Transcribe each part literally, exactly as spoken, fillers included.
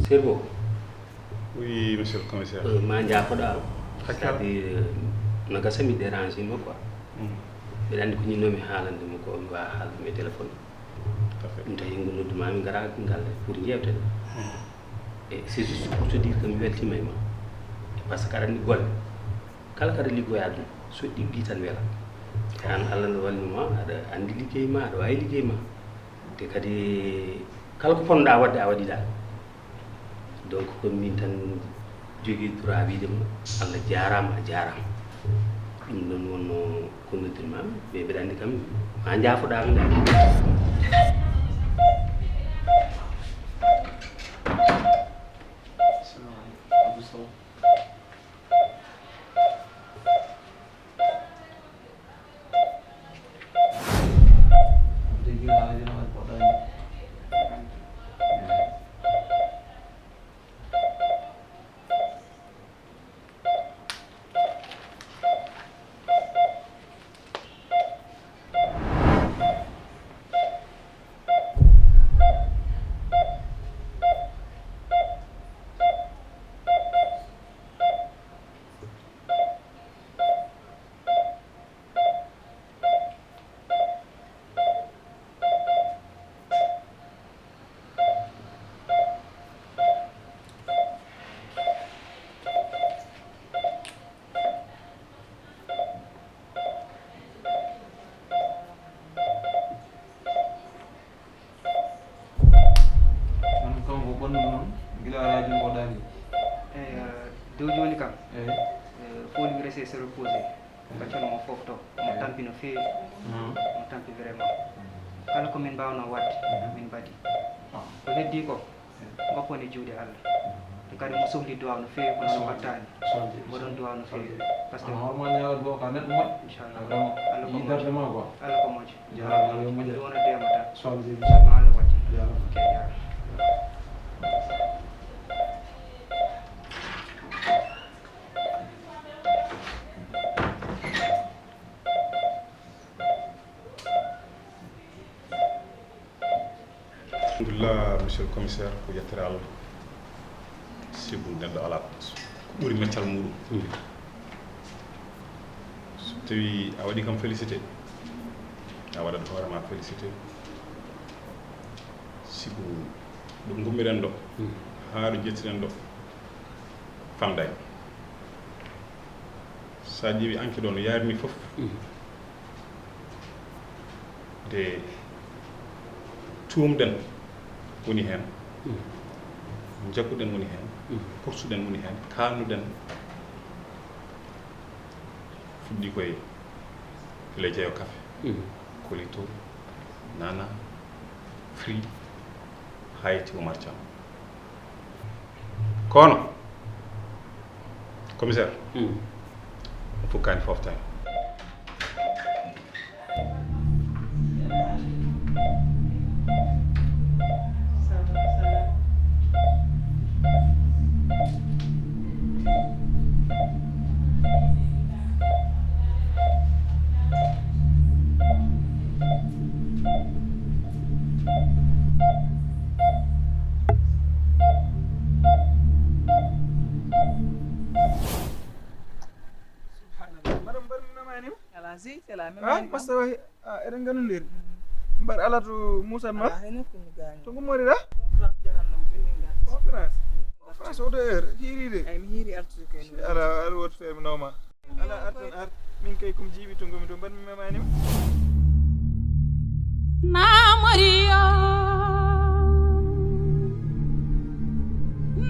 Serbo. Oui, monsieur le commissaire. Euh, ma njaafoɗa. C'est-à-dire, euh, no gasa mi dérange ma quoi. Mbeɗa anndi ko ñinnoomi haalande mo ko mi waawa haalande mo e téléphone. Ɗum tawi ngu nodduma mi ngara ngal pour njeewte ɗe. E c'est juste pour te dire que mi weltima e ma. Parce que aɗa anndi golle kala kaɗa liggoya ɗum so ɗiggi tan wela. An Allah no wallima aɗa anndi liggey ma aɗa waawi liggey ma. Te kadi kala ko ponnoɗa waɗde a waɗiɗa. Donc ko min tan jogii droit wiide mo Allah jaaraama a jaaraama. Ɗum noon wonno ko noddirmaami mais mbeɗa anndi kam ma njaafoɗaami ngal. An kam ko ɓanndu noon gila alaa junngo daani. Eyi, dow jooni kam. Eyi. Fof mi rese se reposé. Gaccono mo fof to omo tampi no feewi. Omo tampi vraiment. Kala ko min mbaawno waɗde min mbaɗi. Ko heddii ko ngoppon e juuɗe Allah. Te kadi mo sohli duwaaw no feewi kono no mbattaani. Mboɗon duwaaw no feewi. Parce que horma ñawa duwa ka neɗɗo moƴƴo. Inchallah. Allah ko moƴƴo. Yidarde ma quoi. Allah ko moƴƴo. Jarama Allah moƴƴo. Ɗum wona deema tan. Sonde. Ma Allah waɗde. Jarama. Ok, jarama. Alhamdulillah, monsieur le commissaire, ko yettere Allah. Sibu neɗɗo alaa ko ɓuri meccal muɗum. So tawi a waɗi kam félicité, a waɗat hoorema félicité. Sibu ɗo gummiɗen ɗo haa ɗo jettiɗen ɗo famday. Sa ƴeewi anki ɗo no yarini fof, nde tuumɗen woni heen, jagguɗen woni heen, kursuɗen woni heen, kaalnuɗen fuɗɗi koye les jeeyo café, Kolito, Nana, Free, haa yetti Oumar Thiam. Kono commissaire, o fukkani foftani. Subhanallah. Madame, mbar mi mamanim? Ala si, c'est la même. Ah, masta wahi. Ah, eɗen nganndondiri. Mbar ala to Moussa ma? Ala, hay nokku mi gaañi. To ngummoɗiɗa? Conférence jahannam, ɓe min ngarti. Conférence? Conférence oɗo heure, hiiride? Ay, mi hiiri artude koye. Ala, ala woto feere mi nawma. Ala, artan, ar. Min kay ko mi jiiɓi to ngomi to, mbar mi mamanim? Namoriyo.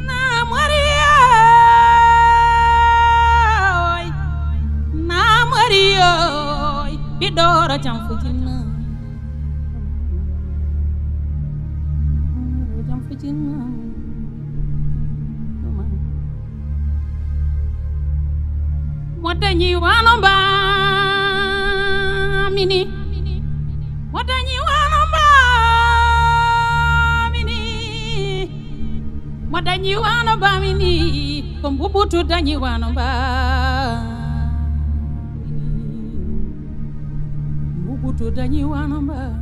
Namoriyoy, namoriyoy, ɓiɗɗo oro jam fujinna. Jam fujinna. Mo dañi wano mbamini. Mo dañi wano mbamini. Mo dañi wano mbamini. Ko mbubutu dañi wano mbamini. Mbubutu dañi wano mbamini.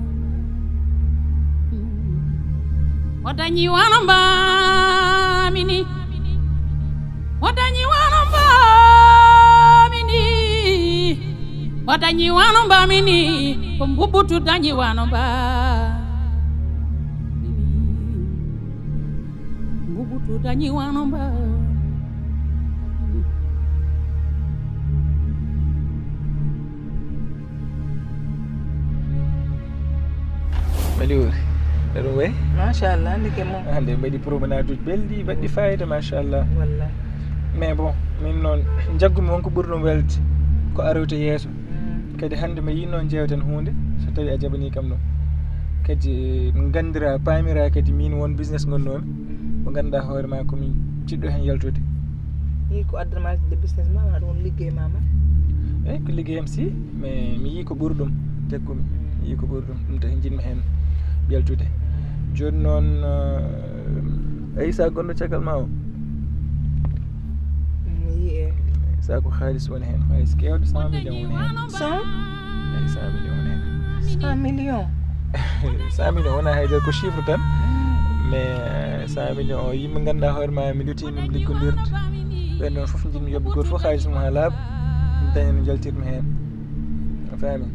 Mo dañi wano mbamini. Mini, o dañi wano mbaamini, o dañi wano mbaamini, ko mbubutu dañi wano mbaamini, mbubutu dañi wano mbaamini. Maliwuri, no ɗum wayi? Machallah, hannde ke mo? Hannde mbaɗi promenade uji belɗi, baɗɗi fayida, machallah. Wallah. Mais bon, min noon, njaggumi won ko ɓuri ɗum welde, ko aroyta yeeso. Mm. Kadi hannde mi yiɗno jeewten huunde, so tawi a jaɓanii kam ɗum. Kadi min nganndira, paamira kadi min won business ngonnoomi, mo ngannduɗaa hoore ma ko min jiɗɗo heen yaltude. Yii ko addana ma de business ma, wona ɗum woni liggey ma ma? Eyi, ko liggey am si, mais mi yii ko ɓuri ɗum tekkumi. Mi yii ko ɓuri ɗum, ɗum tagi njiɗmi heen yaltude. Jooni noon, eh, Aissa gonɗo caggal ma o? Mi yii e. Aissa ko haalis woni heen, haalis keewɗo, cent millions woni heen. Cent? Eyi, cent millions woni heen. Cent millions? Cent millions wonaa hay dara, ko chiffre tan. Mm. Mais, eh, cent millions o, yimɓe ngannduɗaa hoore ma, mi lutii min liggondirde. Ɓen ɗon fof njiɗmi yoɓde gooto fof haalis mum haa laaɓa, mi daña no njaltirmi heen. A faami?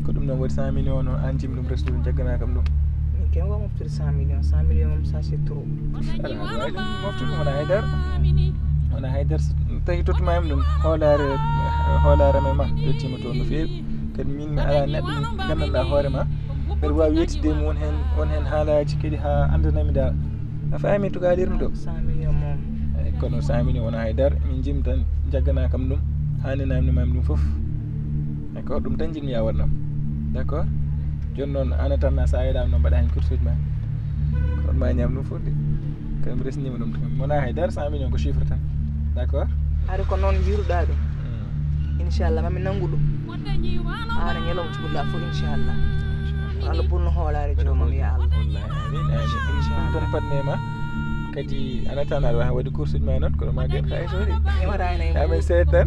Ko ɗum noon waɗi cent millions o noon, aan njiɗmi ɗum resde, ɗum jagganaa kam ɗum. Min kay, mi waawaa moftude cent millions. Cent millions moom, ça, c'est trop. Aɗa waawi ɗum moftude, wonaa hay dara. Wonaa hay dara, so tawi tottuma mi ɗum, hoolaare, hoolaare am e ma, yettiima toon no feewi. Kadi min mi alaa neɗɗo mo nganndanɗaa hoore ma, mbeɗa waawi yettude e mum, won heen, won heen haalaaji kadi haa anndanami dal. A faami to kaalirmi ɗo? Cent millions moom. Eyi, kono cent millions wonaa hay dara. Min njiɗmi tan jagganaa kam ɗum, haa nde naamndimaami ɗum fof. D'accord, ɗum tan njiɗmi yo a waɗnam. D'accord? Jooni noon, aan a tan, so a yeɗaama noon, mbaɗa heen course uji ma. Kono ma ñaam ɗum fof de. Kadi mi resniima ɗum tan. Wonaa hay dara, cent millions ko chiffre tan. D'accord? Hari ko noon njiiruɗaa ɗum. Hmm. Inchallah, mami nanngu ɗum. Aan e ñalawma cukalel fof, inchallah. Ko Allah ɓurno hoolaare joomam, ya Allah. Wallahi, amin, amin. Inchallah. Ɗum tan paɗmi e ma. Kadi, aan a tan, aɗa waawi waɗde course uji ma noon, kono ma gen kay sori. Memata heen hay. Amin, seeɗa tan.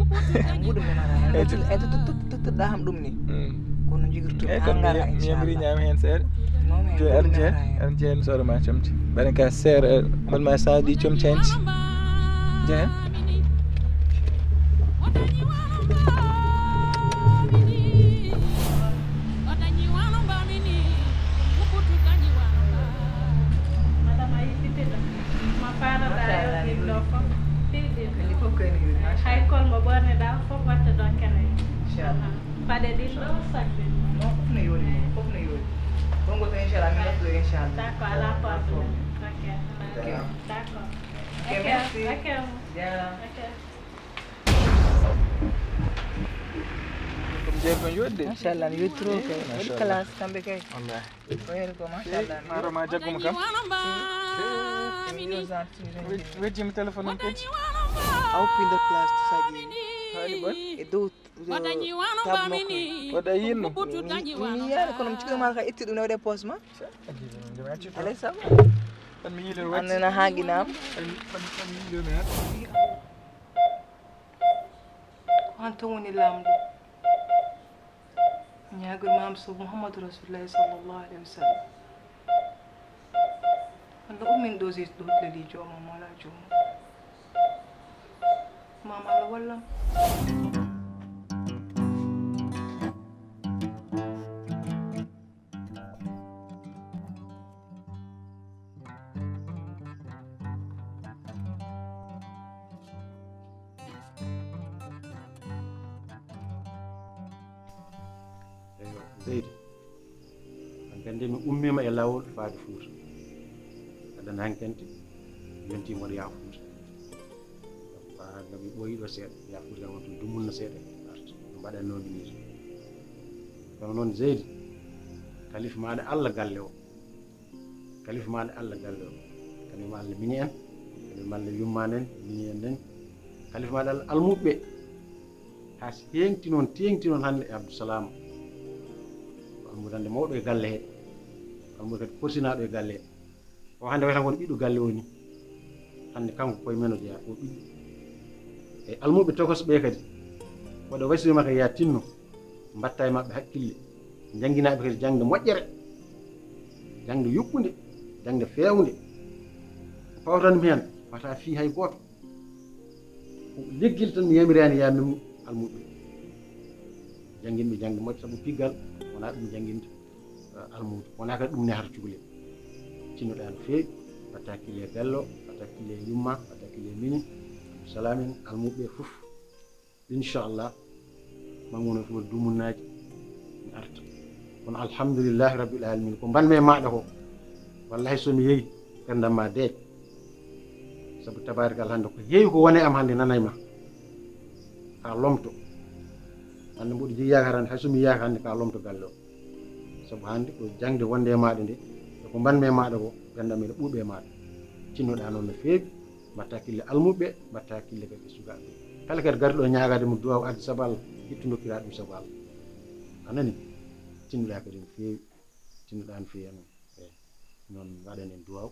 Mbuɗu memata heen. Eyi, to-, eyi, to-, to-, to-, tottirɗaa kam ɗum ni. Mm. Kono jogirtu. Eyi, kono mi, mi yamiri ñaam heen seeɗa. Non, mais jooni aɗa jeya, aɗa jeya mi soora ma comci. Mbaɗen ka seeɗa, mbaɗ ma cent dix comci heen. Jeya. Madame, a yejjitiiɗo. Ma faalaɗaa yo ɗin ɗo fof. Tiiɗi. Hay kol mo ɓorniɗaa fof watta ɗo kene. Inchallah. Paɗe ɗin ɗo, sac ɗin ɗo. Non, fof no yoori, fof no yoori. Konngol ko inchallah, min ngartu ɗo inchallah. D'accord, alaa problème. Ok. Ok. D'accord. Ok, merci. Ok. Jaaraama. Ok. Ɗum jeeri kon yooɗi de. Machallah, no yooɗi trop kay. Waɗi classe kamɓe kay. Wallahi. Ko heeri ko, machallah. Maaro ma jagguma kam. Wejjima téléphone am kadi. A woppi nder place to saƴi. Haali bon. E dow, eh, table makko. Waɗa yinno. Mi, mi yiyaani kono mi cikki ma ka itti ɗum ne waɗe poche ma. Alay sago. Tan mi yiilen wacci. Annana haaginaama. Tan, tan, tan mi yiilen heen. Ko aan tan woni laamɗo. Ñaagirmaama so Muhammadu Rasulullahi sallallahu alayhi wa sallam. Allah ummin ɗo, Seydi ɗo leli jooma, Mawla jooma. Maama Allah wallam. Eywa, Seydi, hankadi mi ummiima e laawol faade Fuuta. Aɗa anndi hankadi mi yontii mboɗo yaha Fuuta. Faa ngam mi ɓooyii ɗo seeɗa, yaha Fuuta kam wonta ɗum mun no seeɗa, arta. Ɗum mbaɗatnoo mi nii. Kono noon, Seydi, kalifa maaɗa Allah galle o. Kalifa maaɗa Allah galle o. Kalifa maaɗa Allah miñi en. Kalifa maaɗa Allah yummaani en, miñi en nden. Kalifa maaɗa Allah almuɓɓe. Haa si teeŋti noon, teeŋti noon hannde e Abdou Salam. Ko almuɓɓe mawɗo e galle he. Ko almuɓɓe kadi korsinaaɗo e galle he. O hannde wayata ko ɓiɗɗo galle o ni. Hannde kanko koye men o jeyaa, o ɓiɗɗo. E almuɓɓe tokosɓe kadi. Waɗa wasiyama kadi ya tinno. Mbatta e maɓɓe hakkille, njannginaa ɓe kadi jaŋde moƴƴere, jaŋde yuɓɓunde, jaŋde feewnde. Ko pawtanmi heen, ko Wata fii hay gooto. Ko leggel tan mi yamiraani yaamin almuɓɓe. Janngin ɓe jannde moƴƴo, sabu piggal wonaa ɗum jannginta, eh, almuudo. Wonaa kadi ɗum nehaata cukalel. Tinnoɗaa no feewi, mbaɗtaa hakkille e Bello, mbaɗtaa hakkille e Yumma, mbaɗtaa hakkille e Mini, Abdou Salam en, almuɓɓe fof. Inchallah, Mamouna fof duumunnaaji mi arta. Kono alhamdulillahi rabbil alamin, ko mbanmi e maaɗa ko, wallahi so mi yehi, ɓerdam ma deeƴ. Sabu tabaarikalla, hannde ko heewi ko woni e am hannde nanay ma. Ka lomto. Hannde mboɗo jogii yaakaar hannde, hay so mi yaaka hannde ka lomto galle o. Sabu hannde ko jaŋde wonde e maaɗa nde, e ko mbanmi e maaɗa ko, ɓerdam ene ɓuuɓi e maaɗa. Tinnoɗaa noon no feewi, mbaɗtaa hakkille almuɓɓe, mbaɗtaa hakkille kadi sukaaɓe. Kala kadi garɗo ñaagaade mo duwaaw addi sabu Allah, ittu ndokkiraa ɗum sabu Allah. A nani? Tinnoɗaa kadi no feewi, tinnoɗaa no feewi e noon. Eey. Noon mbaɗen en duwaaw.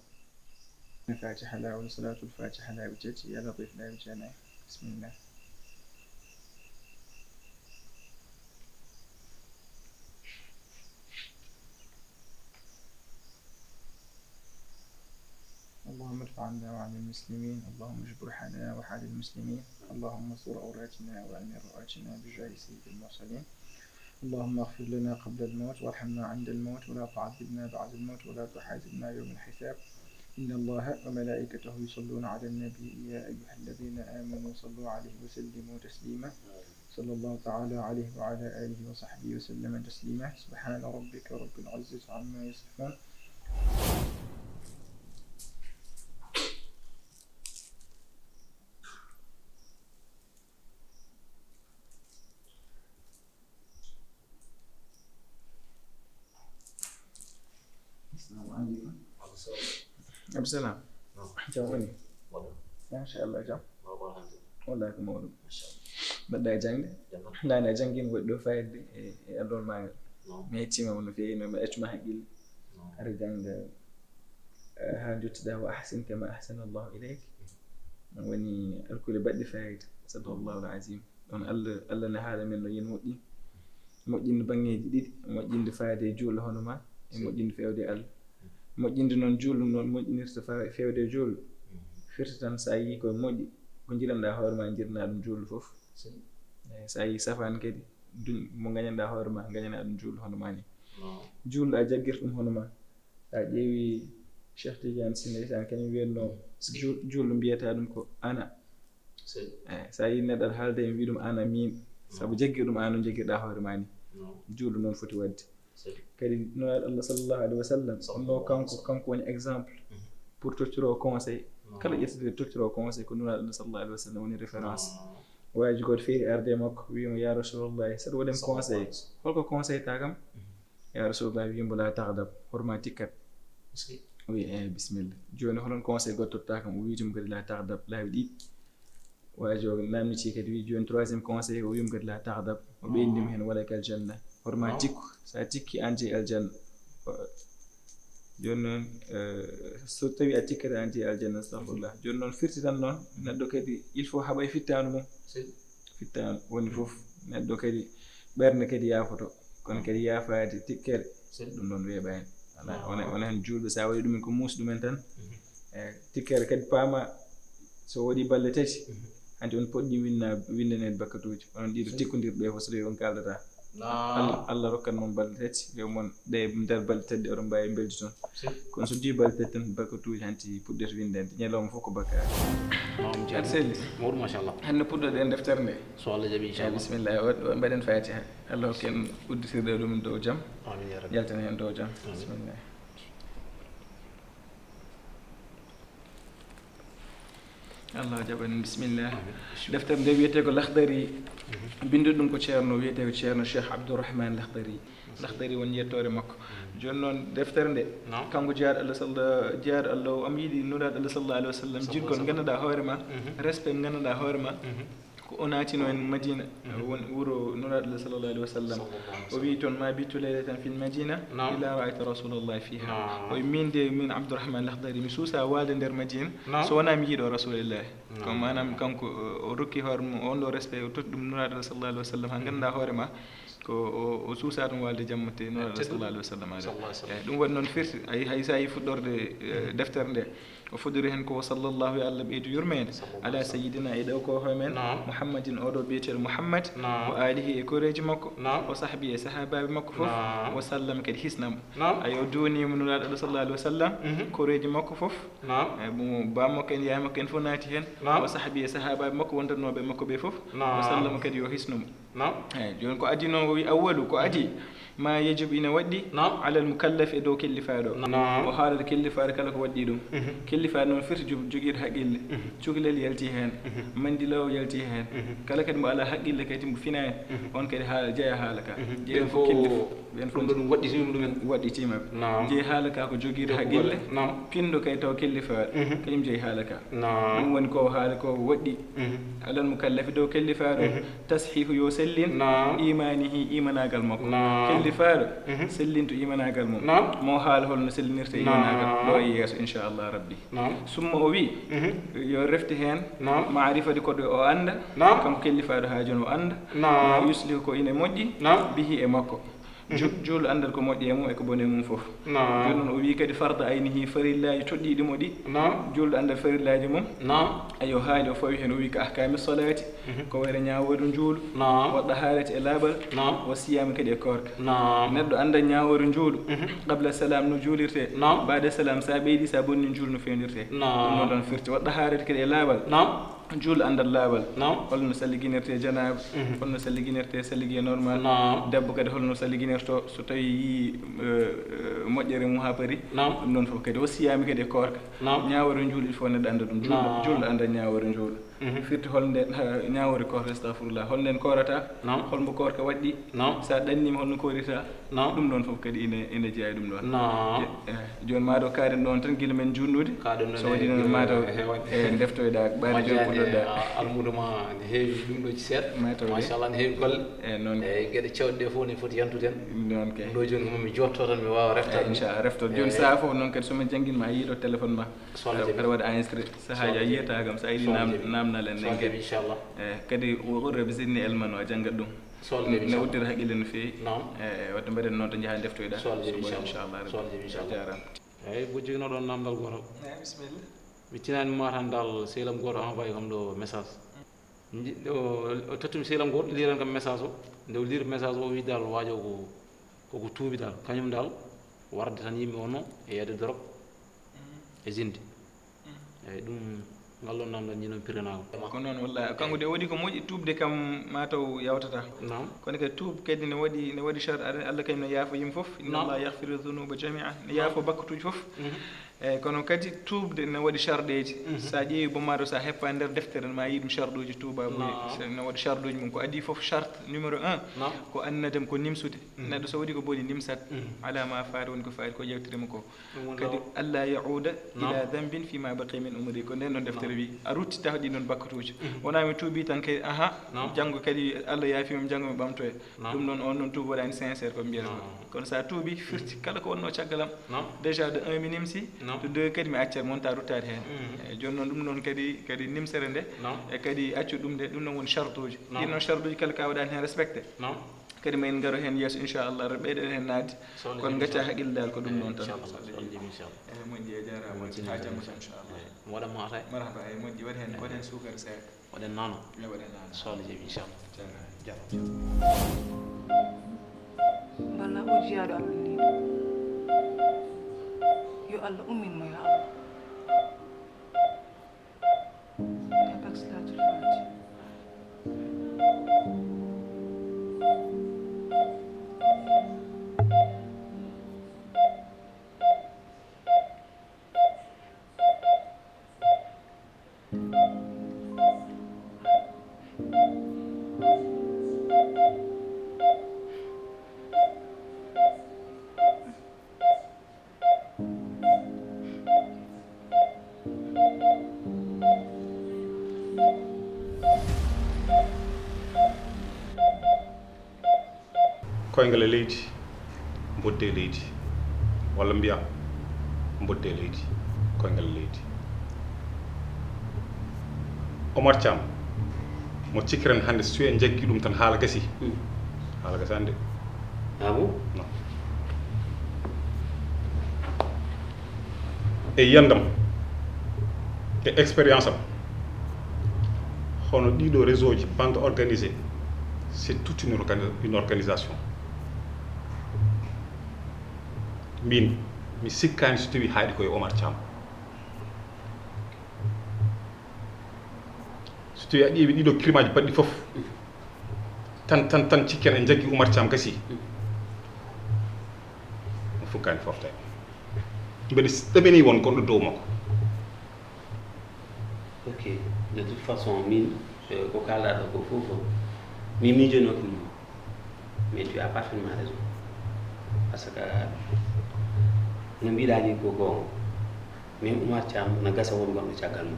Fatiha laawol, salatul fatiha laabi tati, ya latif laabi jeenayi. Bismillah. اللهم ادفع عنا وعن المسلمين، اللهم اجبر حالنا وحال المسلمين، اللهم استر عوراتنا وآمن روعاتنا بجاه سيد المرسلين. اللهم اغفر لنا قبل الموت وارحمنا عند الموت ولا تعذبنا بعد الموت ولا تحاسبنا يوم الحساب. إن الله وملائكته يصلون على النبي، يا أيها الذين آمنوا صلوا عليه وسلموا تسليما. صلى الله تعالى عليه وعلى آله وصحبه وسلم تسليما. سبحان ربك رب العزة عما يصفون. Assalamu aleykum. Abdou Salam. Jam woni? Machallah, jam. Wallahi ko mawɗum. Mbaɗɗa e jaŋde? Nane a janngin waɗi ɗo fayde e, e adol magal. Mi yettima on no feewi, no mi accuma haqqille. Aɗa jannga, eh, haa njottiɗaa, "Wa ahsin kama ahsana Allahu ilayk." Ɗum woni alkule baɗɗe fayida. Sadaqallahu al-azim. Ɗon Allah, Allah ne haala men no yen moƴƴi. Moƴƴinde baŋŋeeji ɗiɗi, moƴƴinde faade e juulɗo hono ma, e moƴƴinde feewde e Allah. Moƴƴinde noon juulɗo noon moƴƴinirta fa-, feewde e juulɗo. Firti tan so a yii ko moƴƴi, ko njiɗanɗaa hoore ma, njiɗanaa ɗum juulɗo fof. Eh, so a yii safaan kadi, duñ mo ngañanɗaa hoore ma, ngañanaa ɗum juulɗo hono ma ni. Juulɗo a jaggir ɗum hono ma. Sa ƴeewi Cheikh Tidiane Sy ndeysaan, kañum wiyatno juul-, juulɗo mbiyata ɗum ko ana. Eh, sa yi neɗɗo aɗa haalda e wiya ɗum ana min. Sabu jaggi ɗum an no jagirɗa hoore ma ni. Juulɗo noon foti waɗde. Kadi Nulaaɗo Allah sallallahu alaihi wa sallam, no kanko, kanko woni exemple pour tottiro conseil. Kala ƴettete tottiro conseil ko Nulaaɗo Allah sallallahu alaihi wa sallam woni référence. Waaji goto feeri arde e makko, wiimo, "Ya Rasulullah, saɗa waɗen conseil." Holko conseil ta kam? "Ya Rasulullah," wiimo, "la taghdab, horma tikkat." O wi, "Eh, bismillah. Jooni holon conseil goɗɗo totta kam?" O wiitimo kadi, "La taghdab," laabi ɗiɗi. Waaji o namniti kadi, wi, "Jooni troisième conseil?" O wiimo kadi, "La taghdab." O ɓeydinimo heen, "Walakal janna." Horma tikku, sa tikki an jeyi aljanna. Jooni noon, eh, so tawi a tikkata an jeyi aljanna, astahfirullah. Jooni noon firti tan noon, neɗɗo kadi il faut haɓa e fittaandu mum. Fittaandu woni fof, neɗɗo kadi ɓernde kadi yaafoto, kono kadi yaafaade tikkere, ɗum ɗoon weeɓaani. Alaa, wona, wona heen juulɓe, so a waɗi ɗumen ko muusi ɗumen tan. E tikkere kadi paama, so waɗi balɗe tati, hanti on poɗɗi winna-, winndaneede bakkatuuji. Onon ɗiɗo tikkondirɓe fof, so tawi on kaaldataa. Allah, Allah rokkan mon balɗe tati, yo mon ɗe nder balɗe tati ɗe oɗon mbaawi mbeldi toon. Kono so duwi balɗe tati tan, bakkatuuji hanti puɗɗete winndande. Ñalawma fof ko bakkaare. Aɗa selli. Mawɗum, machallah. Hannde puɗɗoɗen deftere nde. So Allah jaɓi, inchallah. Bismillah. O, o, mbaɗen Fatiha. Allah hokken udditirde ɗum dow jam. Amin ya rabbi. Yaltana heen dow jam. Amin. Bismillah. Allah jaɓan, bismillah. Deftere nde wiyetee ko Lahdari. Binnduɗo ɗum ko ceerno, wiyetee ko ceerno Cheikh Abdourahmane Lahdari. Lahdari woni yettoore makko. Jooni noon, deftere nde, kanko jeyaaɗo Allah salla-, jeyaaɗo Allah o, omo yiɗi Nulaaɗo Allah sallallahu alaihi wa sallam, jiɗgol nganndanɗaa hoore ma, respect nganndanɗaa hoore ma. Ko o naatino en Madina, won wuro Nulaaɗo Allah sallallahu alaihi wa sallam. O wi toon, "Ma bittu laylatan fil Madina illa ra'aytu Rasulallahi fiha." O wi, "Min de, min Abdourahmane Lahdari, mi suusa waalde nder Madina so wonaa mi yiiɗo Rasulillahi." Ko maanaam kanko, o, o rokki hoore mum on ɗo respect, o totti ɗum Nulaaɗo Allah sallallahu alaihi wa sallam, haa nganndanɗaa hoore ma, ko o, o suusa ɗum waalde jamma te Nulaaɗo Allah sallallahu alaihi wa sallam. Eyi, ɗum waɗi noon firti, ay, hay so a yii fuɗɗorde, eh, deftere nde, O fodori heen ko, sallallahu, yo Allah ɓeydu yurmeende, ala sayyidina, e ɗo ko hoy men, naam, Muhammadin, oɗo biyeteeɗo Muhammad, naam, wa alihi, e koreeji makko, naam, wa sahbi, e sahaabaaɓe makko fof, naam, wa sallam, kadi hisnamo. Naam. Ayo, o duwaniima Nulaaɗo Allah, sallallahu alaihi wa sallam, mhm, koreeji makko fof. Naam. E mo baa makko en, yaay makko en fof naati heen. Naam. Wa sahbi, e sahaabaaɓe makko wondatnooɓe e makko ɓe fof. Naam. Wa sallam, kadi yo hisnumo. Naam. Eyi, jooni ko adii noon, o wi, awwalu, ko adii, ma yajibu, ina waɗɗi, naam, alal mukallafi, e dow kellifaaɗo. Naam. O haalata kellifaaɗo kala ko waɗɗi ɗum. Mhm. Kellifaaɗo noon firti jo-, jogiiɗo haqqille. Mhm. Cukalel yalti heen. Mhm. Mandilaw yalti heen. Mhm. Kala kadi mbo alaa haqqille kadi mbo finaani. Mhm. On kadi haala, jeya haala ka. Mhm. Jeya ɓen fof fof kellifa. Ɓen fof ɗum ɗo ɗum waɗɗitiima ɗumen. Waɗɗitiima ɓe. Naam. Jeyi haala ka ko jogiiɗo haqqille. Naam. Pinɗo kay taw kellifaaɗo. Mhm. Kañum jeyi haala ka. Naam. Ɗum woni ko haala ko waɗɗi. Mhm. Alal mukallafi, dow kellifaaɗo. Mhm. Tashihu, yo sellin. Naam. Imanihi, imanaagal makko. Naam. Kellifaaɗo, mhm, sellinto imanaagal mum. Naam. Mo haala holno sellinirta, naam, imanaagal. Ɗo e yeeso, inchallah rabbi. Naam. Summa o wi, mhm, yo refte heen. Naam. Maarifati, ko ɗo o annda. Naam. Kanko kellifaaɗo haa jooni o annda. Naam. Ma yuslihu, ko ina moƴƴi. Naam. Bihi, e makko. Ju-, mhm, juulɗo anndal ko moƴƴi e mum e ko boni e mum fof. Naam. Jooni noon o wii kadi farda aynihi, farillaaji toɗɗiiɗi mo ɗi. Naam. Juulɗo anndal farillaaji mum. Naam. Ayo, haali o fawi heen, o wii ka ahkaami salaati, mhm, ko wayre ñaawoore njuulu. Naam. Wa ɗahaarati, e laaɓal. Naam. Wa siyaami, kadi e koorka. Naam. Neɗɗo annda ñaawoore njuulu. Mhm. Qabla salaam no juulirtee. Naam. Baada salaam, so a ɓeydii, so a bonni njuulu no fewndirtee. Naam. Ɗum noon ɗon firti. Wa ɗahaarati, kadi e laaɓal. Naam. Juulɗo anndal laaɓal. Naam. Holno salliginirtee janaaba? Mhm. Holno salliginirtee sallige normal? Naam. Debbo kadi holno salliginirtoo so tawii yii, eh, eh, moƴƴere mum haa paari? Naam. Ɗum noon fof kadi. Wa siyaami, kadi e koorka. Naam. Ñaawoore njuulu, il faut neɗɗo annda ɗum. Juulɗo, naam, juulɗo annda ñaawoore njuulu. Mhm. Firti holnde, eh, ñaawoore koorka, astahfirullah. Holnden koorata? Naam. Holmbo koorka waɗɗi? Naam. So a ɗanniima holno koorita? Naam. Ɗum ɗoon fof kadi ina, ina jeyaa e ɗum ɗoon. Naam. Je-, eh, jooni maa ɗo kaaɗen ɗoon tan gila men juulnude. Kaaɗen ɗoon. So waɗii noon, maa taw, eh, ndeftoyɗaa ɓaade jooni puɗɗoɗaa. Almuudo ma ne heewi ɗum ɗo ci seeɗa. Maa taw de. Machallah, ne heewi golle. Eh, noon. Eeyi, geɗe cewɗe ɗe fof ne foti yantude en. Noon kay. Ɗum ɗo jooni ko mi jotto tan mi waawa reftaade. Eh, inchallah, refto. Jooni, eh, sahaa fof noon kadi so mi janngin ma, a yiyii ɗo téléphone ma. Soxna Jabi. Aɗa waɗa enregistré. Sahaaji a yiyata kam, so a yiɗi naam-, naamnal en. Soxna Jabi, inchallah. Eh, kadi wa qul rabbi zidni ilman, o janngat ɗum. Soxna Jabi, inchallah. Ne uddita haqqille no feewi. Naam. Eh, eh, wadde mbaɗen noon to njaha ndeftoyɗaa. Soxna Jabi, inchallah. Soxna Jabi, inchallah. A jaaraama. Eeyi, ko joginooɗon naamndal gooto. Eeyi, bisimilla. Mi tinaani ma tan dal, sehil am gooto envoyé kam ɗo message. Nji-, o, o tottumi sehil am gooto, liiran kam message o. Nde o liiri message o, o wi dal waajo ko, ko ko tuubi dal. Kañum dal, warde tan yimɓe wonno e yeeyde dorog e jinde. Eeyi, ɗum ngal ɗoon naamndal ñinon pirganaango. Ko noon, wallaahi. Kanko de o waɗi ko moƴƴi, tuubde kam maa taw yawtata. Naam. Kono kadi tuub kadi ne waɗi, ne waɗi sharɗi, Allah kañum ne yaafo yimɓe fof. Inna Allaha yaghfiru dhunuba jami'a. Ne yaafo bakkatuuji fof. Mhm. Eeyi, kono kadi tuubde ne waɗi sharɗeeji. Mhm. So a ƴeewi bo maa ɗo, so a heppa nder deftere ma, a yii ɗum sharɗuuji tuubaabu. Naam. Ne waɗi sharɗuuji mum. Ko adii fof, shart numéro un, naam, ko annadam, ko nimsude. Mhm. Neɗɗo so waɗi ko boni, nimsat. Mhm. Ala ma faati, woni ko faati ko yewtirimi ko. Ɗum woni kadi, law-, alla yauda, naam, ila dambin fi ma baqiya min umri. Ko nden ɗon deftere, naam, wi, a ruttita ɗin ɗon bakkatuuji. Mhm. Wona mi tuubi tan kadi, aha, naam, janngo kadi Allah yaafi mi, janngo mi ɓamtoya. Naam. Ɗum noon, on noon tuubi waɗaani sincère ko mbiyata ko. Naam. Kono so a tuubi, firti, mhm, kala ko wonno caggal am. Naam. Déjà de un mi nimsi, naam, de deux kadi mi accat, mi wonta ruttaade heen. Mhm. Eeyi, jooni noon ɗum noon kadi, kadi nimsere nde, naam, e kadi accu ɗum nde, ɗum noon woni shartuuji. Naam. Ɗin noon shartuuji kala ka waɗaani heen respecté. Naam. Kadi ma en ngaro heen yeeso, inchallah, ɓeyden heen naatde. Soxna Jabi, inchallah. Kono ngacca haqqille dal ko ɗum noon tan. Inchallah, soxna Jabi, inchallah. Eeyi, moƴƴi, a jaaraama. Moƴƴi, haa janngo tan, inchallah. Eeyi, mi waɗa maata. Marhaba, eeyi, moƴƴi, waɗ heen, waɗ heen suukara seeɗa. Waɗen naano. Eeyi, waɗen naano. Soxna Jabi, inchallah. Jaaraama. Jaaraama. Mballa o jiyaaɗo am anniiɗo. Yo Allah ummin mo, ya Allah. Yaa bak salaatul faatiha. Koyngal e leydi, mboddi e leydi, walla mbiya mboddi e leydi, koyngal e leydi. Omar Thiam, mo cikkiren hannde, so en jaggi ɗum tan, haala gasi. Hmm. Haala gasaani de. Ah bon? Non. E yiyannde am, E expérience am, hono ɗiɗo réseau ji, bande organisée, c'est toute une, organi- une organisation. Min, mi sikkaani so tawi haaɗi ko e Omar Thiam. So tawi a ƴeewi ɗiɗo crime aji baɗɗi fof, tan tan tan cikken en jaggi Oumar Thiam gasi. Mo fukkaani fofte. Mbeɗa s- ɗaɓini won goɗɗo dow makko. Ok, de toute façon, min, eh, ko kaalɗaa ɗo ko fof fof, min miijonoki mo. Mais tu as parfaitement raison. Parce que no mbiɗaa ni ko goonga. Min Oumar Thiam na gasa won gonɗo caggal mum.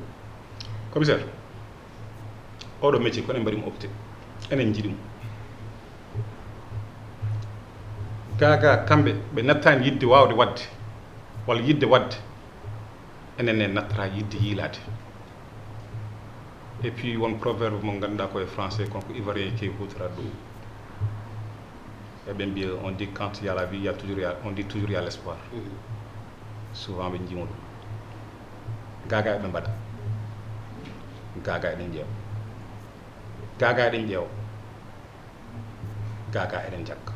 Commissaire, oɗo métier ko enen mbaɗi mo opté, enen njiɗi mo. Gaagaa kamɓe ɓe nattaani yiɗde waawde waɗde walla yiɗde waɗde, enen ne nattata yiɗde yiilaade. Et puis won proverbe mo ngannduɗaa ko e français, kon ko ivoirien qui votera ɗum. Eɓe mbiya on dit quand il y a la vie, il y a toujours, il y a- on dit toujours il y a l'espoir. Souvent ɓe njiima ɗum. Gaagaa eɓe mbaɗa. Gaagaa eɗen ƴeewa. Gaagaa eɗen ƴeewa. Gaagaa eɗen jagga.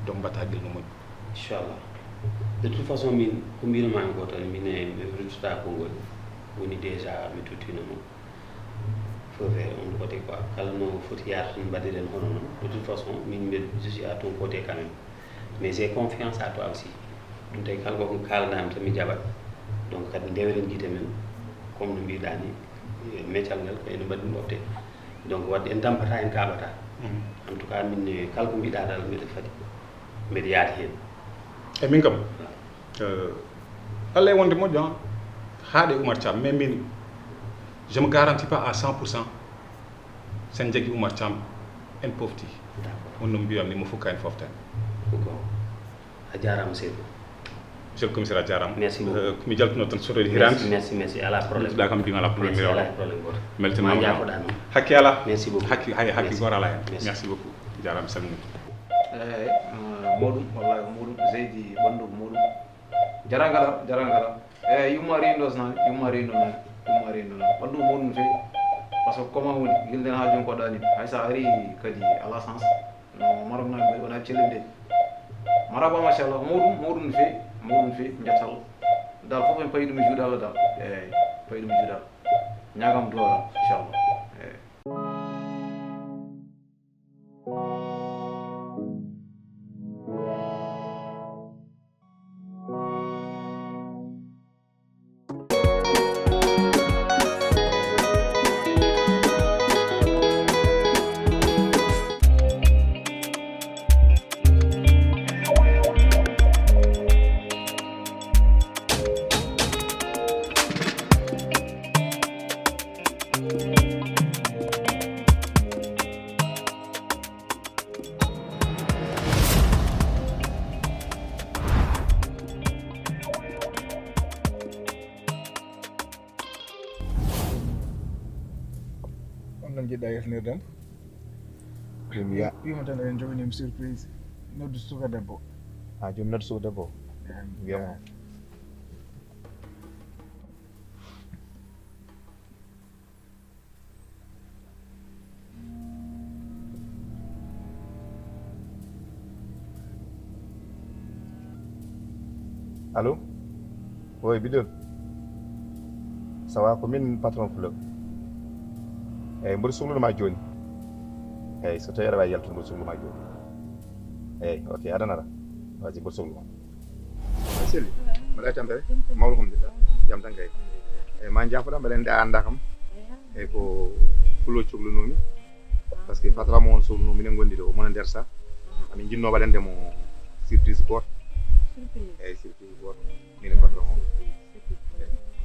Donc mbatta haqqil no moƴƴi. Inchallah. De toute façon, min ko mbinomaami ko tan, min e mi ruttata konngol woni déjà mi tottino mo feu vert on côté quoi. Kala no foti yaata tan mbaɗiren hono noon. De toute façon, min mbeɗa je suis à ton côté quand même. Mais j'ai confiance à toi aussi. Ɗum tawi kala ko kaalanaami tan mi jaɓat. Donc kadi ndewren gite men, comme no mbiɗaa ni, e meccal ngal ko ene mbaɗi ɗum opté. Donc waɗde en tampata en kaaɓata. En tout cas min e kala ko mbiɗaa dal mbeɗa fadi mbeɗa yaadi heen. E min kam, euh, Allah e wonde moƴƴo, hein, haaɗe Oumar Thiam, mais min je me garantis pas à cent pour cent. Sen jaggi Oumar Thiam en pofti. D'accord. On no mbiyam ni mo fukka en foften. Ko goonga. A jaaraama seydi. Monsieur le commissaire, a jaaraama. Merci beaucoup. Euh, ko mi jaltuno tan sotoyde hirande. Merci, merci, merci. Alaa problème. Ɗa kam mbima alaa problème. Merci, Wala alaa problème gooto. Meltin Ma ma jaafoɗaa noon. Hakki alaa. Merci beaucoup. Hakki hay hakki Merci. Gooto alaa hen. Merci. Merci beaucoup. Jaaraama, salmini. Eyi, moɗum wallahi ko moɗum seydi ɓanndu ko moɗum. Jaragala jaragala. Eyi, yumma rendo nan yumma rendo nan yumma rendo nan ɓanndu ko moɗum fewi. Par ce que comment woni gilden ha joni ko ɗani hay sa ari kadi ala sens. No maroknami kadi wona cellinde. Maraba machallah moɗum moɗum fewi. Moɗum fewi. Jattal dal fof en payi ɗum e juuɗe Allah dal. Eyi, payi ɗum e juuɗe Allah. Ñagam duwara inchallah. Eyi. On no njiɗɗa yaltinirde am? Ɗum ya. Wima tan eɗen joginima surprise. Noddu suka debbo. A joom noddu suka debbo. Wiyamo. Allo. Oy bidon. Sawa ko min patron club. Eyyi mboɗo sohlunoma joni. Eyyi so tawi aɗa wawi yaltude mboɗo sohlunoma joni. Eyyi ok aɗa nara. Wasi mboɗo sohluma. Selli. Mbaɗa tampere. Mawɗo alhamdulillah. Jam tan kay. Eyyi ma jafoɗa mbeɗa andi a anda kam. Eyyi ko pulo cohlunumi. Par ce que patron mo on sohlunumi minen gondi ɗo omona nder sa. Amin jinno waɗande mo surprise goto. Eyyi surprise goto. Min e patron o.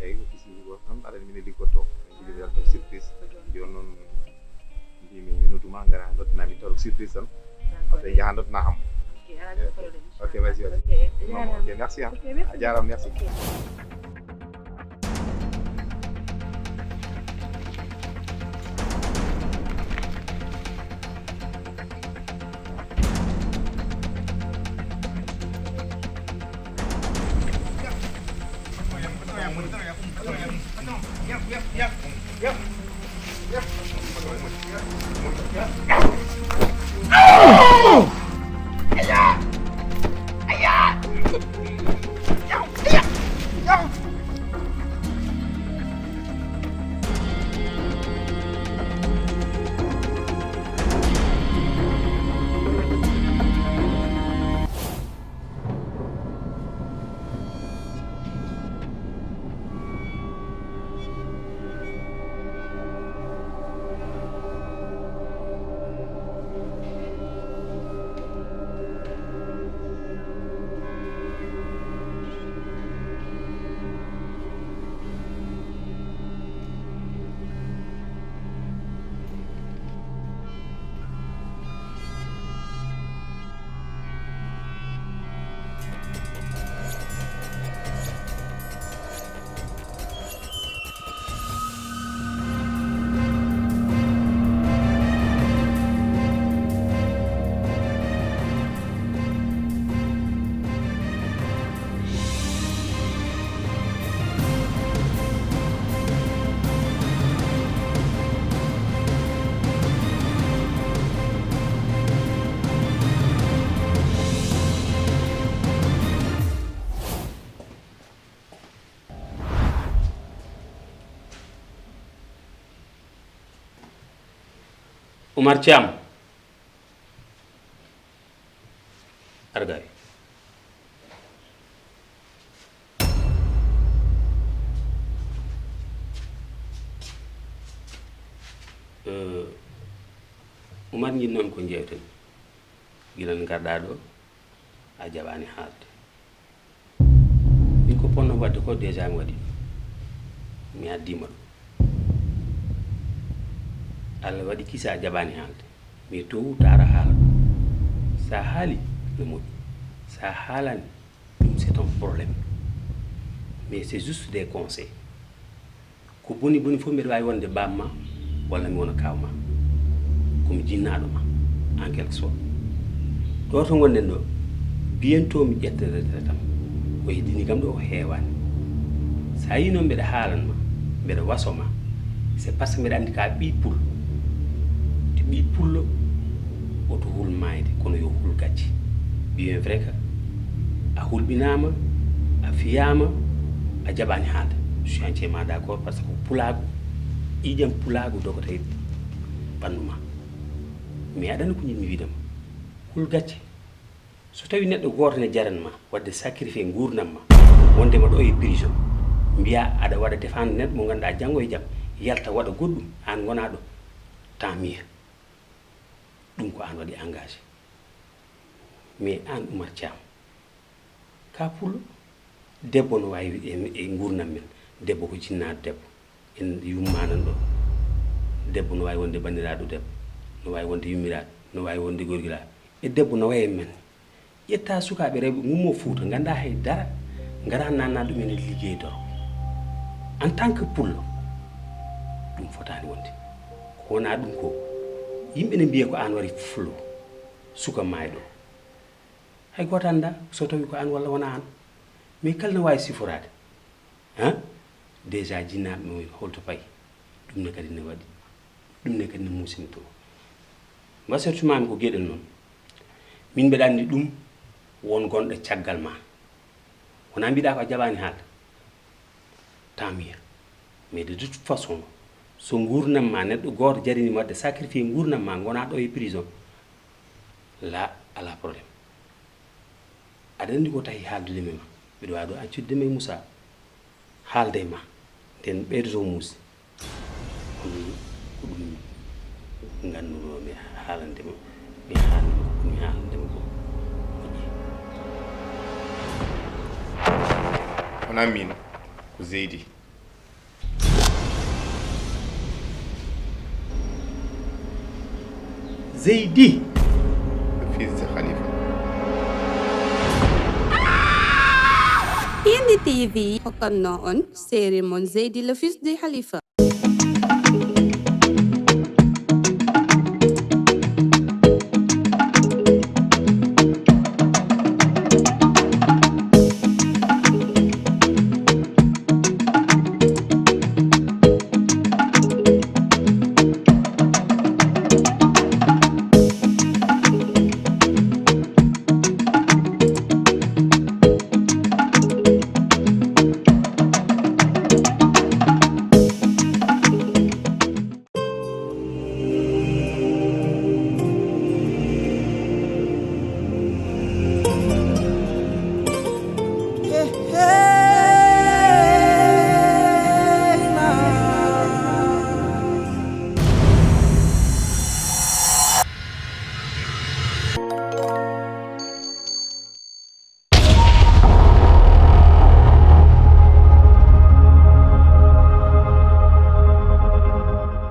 Eyyi ko surprise goto tan aɗani min e liggotto. Min jogui tan surprise. Joni noon mbimi mi nodduma gara nottinami taw surprise tan. Après yaha nottina hammo. Ok vas-y vas-y. Ok merci. A jarama merci. Oumar Thiam. Argay. Eh, Oumar, njiɗnoo-mi ko njeewten. Gila ngarɗaa ɗo, a jaɓaani haalde. Min ko ponno waɗde ko déjà mi waɗi. Mi addiima ɗo. Allah waɗi kisa a jaɓaani haalde. Mais tôt ou tard a haala. Sa haali no moƴƴi. Sa haalani, ɗum c'est un problème. Mais c'est juste des conseils. Ko boni boni fof mbeɗa waawi wonde baam ma walla mi wona kaaw ma. Ko mi jinnaaɗo ma, en quelque sorte. Ɗo to ngonɗen ɗo, bientôt mi ƴetta retraite am. Ko heddini kam ɗo o heewaani. So a yii noon mbeɗa haalan ma, mbeɗa waso ma, c'est parce que mbeɗa anndi ka ɓii pullo. Te ɓii pullo, oto hul maayde, kono yo hul gacce. Bien vrai que a hulɓinaama, a fiyaama, a jaɓaani haalde. Je suis entièrement d'accord, parce que ko pulaagu, ƴiiƴam pulaagu dogata e ɓanndu ma. Mais aɗa anndi ko njiɗmi wiide ma. Hul gacce. So tawii neɗɗo gooto ne jaran ma, waɗde sacrifié nguurndam ma, wonde ma ɗo e prison, mbiyaa aɗa waɗa défendre neɗɗo mo ngannduɗaa janngo e jam, yalta waɗa goɗɗum, aan ngonaa ɗo, tant mieux. Ɗum ko aan waɗi engagé. Mais aan Oumar Thiam, ka pullo, debbo no waawi e, e nguurndam men, debbo ko jinnaaɗo debbo. En yummanan ɗo. Debbo no waawi wonde banndiraaɗo debbo, no waawi wonde yummiraaɗo, no waawi wonde gorgiraaɗo. E debbo no wayi e men. Ƴetta sukaaɓe rewɓe ngummo Fuuta, nganndaa hay dara, ngara nanna ɗum en liggey doro. En tant que pullo, ɗum fotaani wonde. Ko wonaa ɗum ko, yimɓe ne mbiya ko aan wari fulo, suka maayɗo. Hay gooto anndaa so tawi ko aan walla wonaa aan. Mais kala no waawi siforaade. Han? Déjà jinnaaɓe no holto payi. Ɗum ne kadi ne waɗi. Ɗum ne kadi ne muusi mi to. Mbasortumaami ko geɗel noon. Min mbeɗa anndi ɗum won gonɗo caggal ma. Wonaa mbiɗa ko a jaɓaani haalde. Tant mieux. Mais de toute façon, so nguurndam ma neɗɗo gooto jarini waɗde sacrifié nguurndam ma ngonaa ɗo e prison. La, alaa problème. Aɗa anndi ko tawi haaldude mi ma. Mbiɗo waawi ɗo accudde ma e Moussa. Haalde ma. Nden ɓeydoto muusi. Kono ko ɗum ngannduno mi haalande ma. Mi haalande ma ko ɗum mi haalande ma ko. Moƴƴi. Wonaa min, ko Zeydi. Zeydi. Le fils de Khalifa. Pindi T V hokkanno on série mon Zeydi le fils de Khalifa.